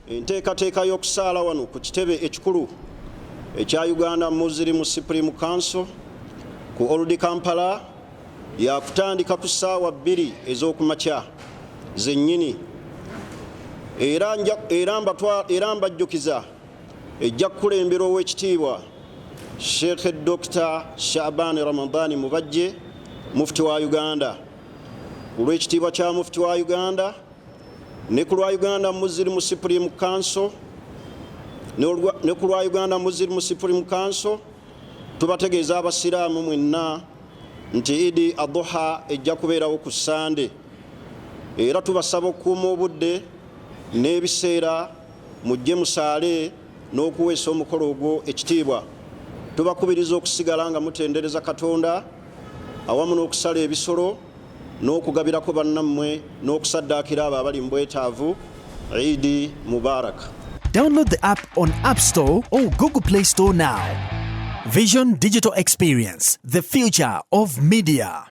Enteekateeka y'okusaala wano ku kitebe ekikulu ekya Uganda Muslim Supreme Council ku Old Kampala yakutandika ku ssaawa 2 ez'okumakya zennyini era mbajjukiza ejja kukulemberwa Owekitiibwa Sheikh Dr Shaban Ramadan Mubajje, Mufti wa Uganda. Ku lw'ekitiibwa kya Mufti wa Uganda ne ku lwa Uganda Muslim Supreme Council ne ku lwa Uganda Muslim Supreme Council, tubategeeza Abasiraamu mwenna nti Idi Adhuha ejja kubeerawo ku Sande, era tubasaba okukuuma obudde n'ebiseera mujje musaale n'okuweesa omukolo ogwo ekitiibwa. Tubakubiriza okusigala nga mutendereza Katonda awamu n'okusala ebisolo n'okugabirako bannammwe n'okusaddaakira abo abali mu bwetaavu. Idi Mubarak. Download the app on App Store or Google Play Store now. Vision Digital Experience, the future of media.